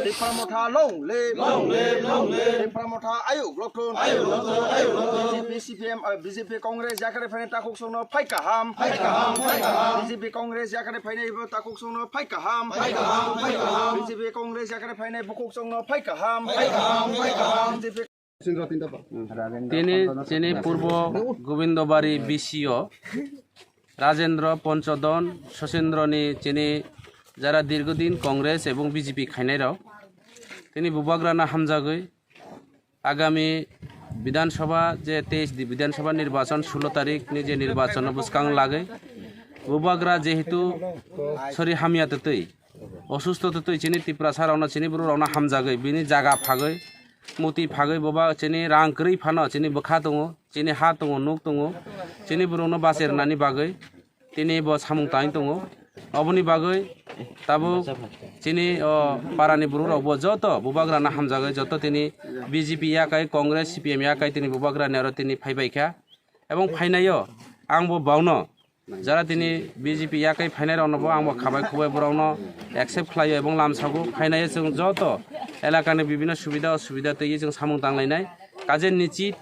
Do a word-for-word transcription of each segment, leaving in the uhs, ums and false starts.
Tipra Motha long live. Long live, long live. Tipra Motha ayuk loktun. Ayuk loktun, ayuk loktun. B J P, C P M, uh, B J P, Congress yakarwi phainai takhuk songno phai kaham. Phai kaham, phai kaham. B J P, Congress yakarwi phainai bo takhuk songno phai kaham. Phai kaham, phai kaham. B J P, Congress yakarwi phainai bukhuk songno phai kaham. Phai kaham, phai kaham. B J P Tini, tini purbo Gobindobari B C o Rajendra Ponchodon Sosendroni chini jara dirgodin Congress ebong B J P khainai rok tini bubagrana hamjagwi agami Bidhan Sabha je teis di Bidhan Sabha nirbachon sulo tarik ni je nirbachon bwskang lagwi bubagra jehetu sori hamya twtwi osusto twtwi chini Tiprasa rokno chini bwrwi rokno hamjagwi bini jaga phagwi muti phagwi boba chini rang kwrwi phano chini bwkha tongo, chini ha tongo, nuk tongo, chini bwrwino bachairwnani bagwi tini bo samung tangwi tongo. Oboni bagwi tabuk chini o parani bwrwi rok bo joto bubagrano hamjagwi joto tini B J P yakai Congress C P M yakai tini bubagrani aro tini phaibaikha ebong phainaio ang bo bono jara tini B J P yakai phainai rokno bo ang bo khabai khubai borokno accept khlaio ebong lamsago phainaio chwng joto elakani bibhinno subida osubida twiwi chwng samung tanglainai. Kaje nichit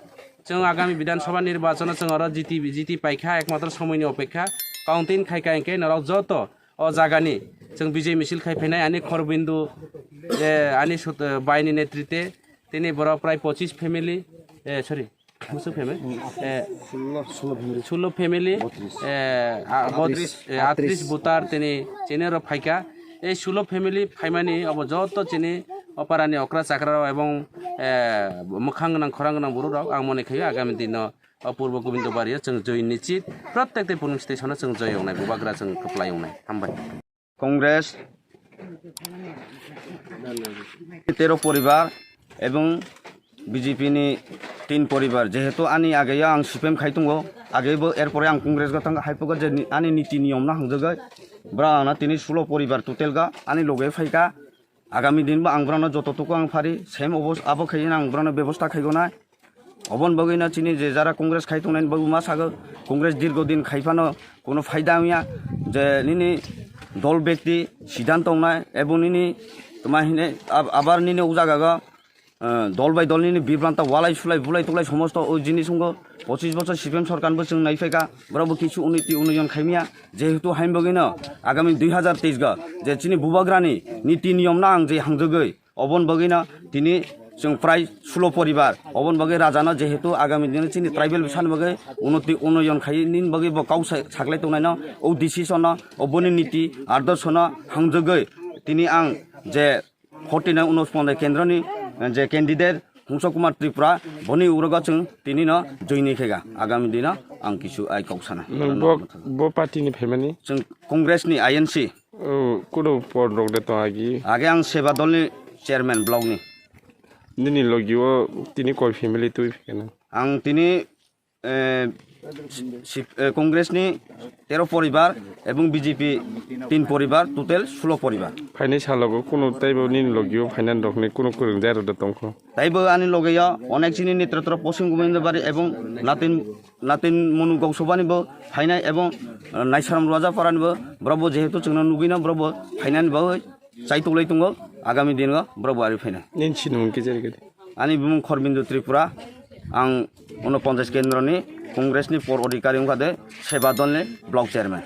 chwng agami Bidhan Sabha nirbachano chwng oro jiti jiti paikha, ekmatro somoini opekha. Counting khaika hinkhe norok joto o jagani chwng bijay misil khai phainai ani Khorbindu, eh, ani sut-, eh, baini netrite tini borok prai pochis family, eh, sorry, Musu family? Eh, sullo, sullo family. Sullo family, eh, a, bot-, atris, eh, atris atris voter tini chini oro phaika. Ei sullo family phaimani obo joto chini o parani okra chakra rok ebong, eh, mwkhang gwnang khorang gwnang borok rok ang mone khaio agami dino o purbo Gobindobari o chwng joi nichit protek tei polling station o chwng joi wngnai bubagra chwng kwplai wngnai. Hambai. Congress tero poribar ebong B J P ni tin poribar, jehetu ani ageyo ang C P M khai tongo, agebo erpore ang Congress go thang haipogo je ni-, ani niti niyom no hangjagoi, bwrano tini sulo poribar total ga ani loge phaika, agami din bo ang bwrano joto tuku ang phari, same obo abo khaina ang bwrano bebosta khaigonai. Oboni bagwi no chini je jara Congress khai tongnai bagwi ma sago, Congress dirgo din khai phano kuno phaida wngya, je nini dol bekti siddhanto wngnai, ebong nini tma hine ab-, abar nini o jaga go, eh, dol bai dol nini bibranta walai sulai bulai tuklai somosto o jinis wngkho. Pochis bochor C P M sorkar bo chwng nai phaikha, borok bo kisu uniti unnoyon khaimya, jehetu hain bagwi no agami dui hazar teis go je chini bubagrani niti niyom no ang je hangjagwi, oboni bagwi no tini chwng prai sulo poribar. Oboni bagwi raja no jehetu agami dino chini tribal bwsani bagwi unoti unnoyon khai nini bagwi bo kok sa-, saklai tongnai no, o decision no, oboni niti adorsho no hangjagwi tini ang je forty nine unos ponjai kendroni je candidate Hungso Kumar Tripura, boni urogo chwng tini no joini khega. Agami dino ang kisu ai kok sana. Nwng bo, bo party ni phaimani? Chwng Congress ni I N C. Oh, kuno pod rok de tong agi? Age ang Seva Dol ni chairman block ni. Nini logi o tini koi family twi phikana? Ang tini, eh, si-, si-, eh, Congress ni tero poribar ebong B J P tin poribar, total sulo poribar. Phainai salogo kuno teibo nini logi o phainani rok ni kuno kwrwngjai rok de tongkho? Taibo ani loge o onek chini netrotro Poschim Gobindobari ebong Latin, Latin Monu Goksobani bo phainai ebong, eh, Naisaram Rajaparani bo borok bo jehetu chwngno nugwino borok bo phainani bagwi chai tuklai tongo, agami dingo borok bo ari phainai. Nini sinimung khe jerikadi? Ani bumung Khorbindu Tripura, ang unoponchas kendroni Congress ni por odhikari wngkha de Seva Dol ni block chairman.